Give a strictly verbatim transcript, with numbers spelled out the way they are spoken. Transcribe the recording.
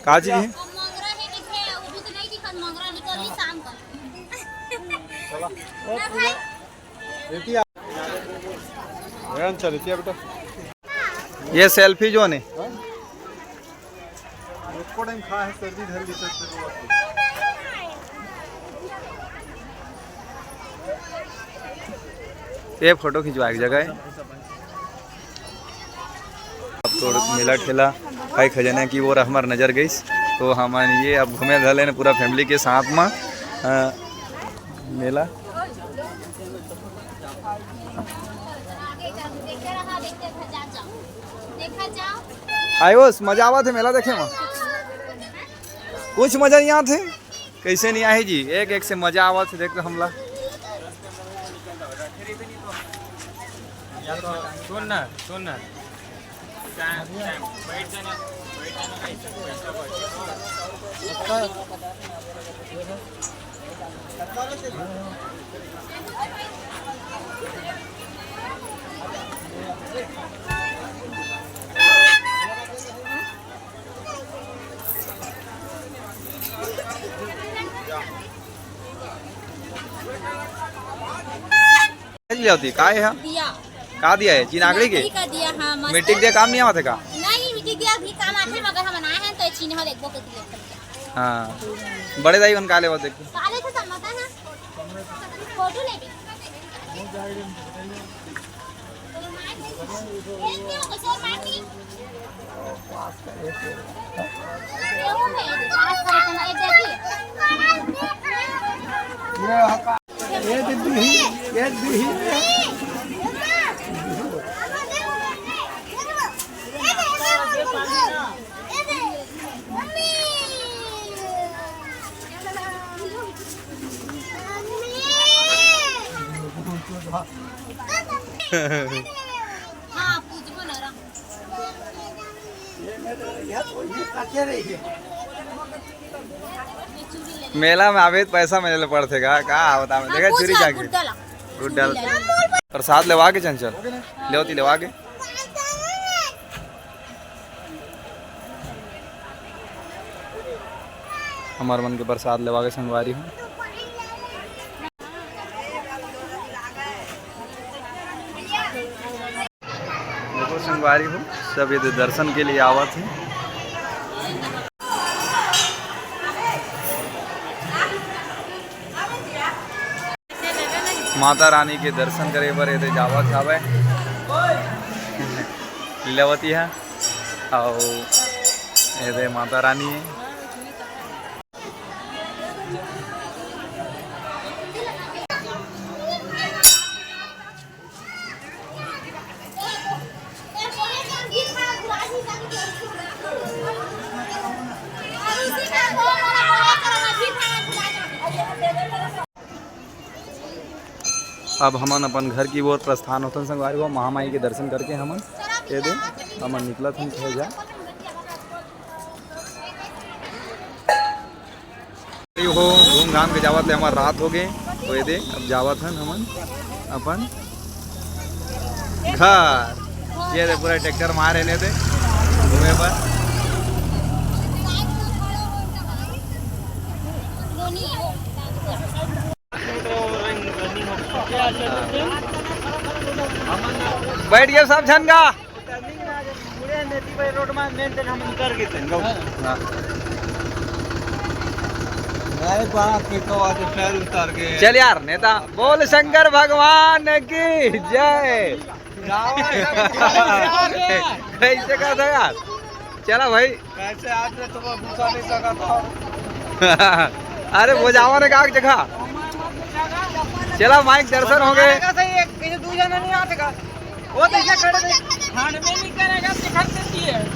का चीज है? अब मोंगरा है, देखे, वो भी तो नहीं दिखा, मोंगरा निकल रही शाम का। चला। ना भाई। रेतिया। रेन चल, रेतिया बेटा। ये सेल्फी जोन है। एको टाइम खा है, सर्दी धर ली, सर्दी। ये फोटो खिंचवाए के जगह है। अब तो मेला ठेला खाई खजाना की ओर हमार नजर गईस, तो हमन ये अब घूमे घाले ने पूरा फैमिली के साथ में, अ, मेला। आयुष, मजा आवत है मेला देखे में? कुछ मजा नहीं आत है। कैसे नहीं आही जी, एक एक से मजा आवत है, देख तो हमला। सुन ना, सुन ना। जी होती, का है? दिया। का दिया है? चिनागड़ी के? चिनागड़ी का दिया, हाँ, मस्त मिट्टी है। के दिया काम नहीं आवत है का? नहीं, मिट्टी दिया भी काम आथे, मगर हमन आए हैं तो ये चिन्ह देखबो के दिया। हाँ, बड़े दाई मन का लेवा देखो। का लेथे सब पता है? फोटो लेबे। मेला में आबे त पैसा मिले पड़थे का? का होता में? हाँ, देखा, पूछ चुरी ला, जाके। गुड्डा ला। गुड्डा ला। प्रसाद लेवा के चंचल, लेवती लेवा के। हमार मन के प्रसाद लेवा के संगवारी हो। देखो संगवारी हो, सब ये दर्शन के लिए आवत है। माता रानी के दर्शन करे बर एदे जावत हावय लीलावती ह, अउ एदे माता रानी हे। अब हमन अपन घर की ओर प्रस्थान होथन संगवारी हो, महामाई के दर्शन करके हमन एदे हमन निकलत हन घर जा। हो घूम घाम के जावत ले हमर रात हो गे, तो एदे अब जावत हन हमन अपन घर। ये दे पूरा ट्रैक्टर मारे ने दे घूमे पर। बैठ गए सब झन का। हाँ। चल यार नेता, बोल शंकर भगवान की जय। कैसे कहता यार? चला भाई। कैसे आज मैं तुम्हें घुसा नहीं सका था। अरे वो जावा ने का जगह। चला माइक दर्शन हो गए। सही है, कहीं दू जना नहीं आते का? वो तो ऐसे खड़े थे। हाथ में नहीं करेगा, दिखा देती है।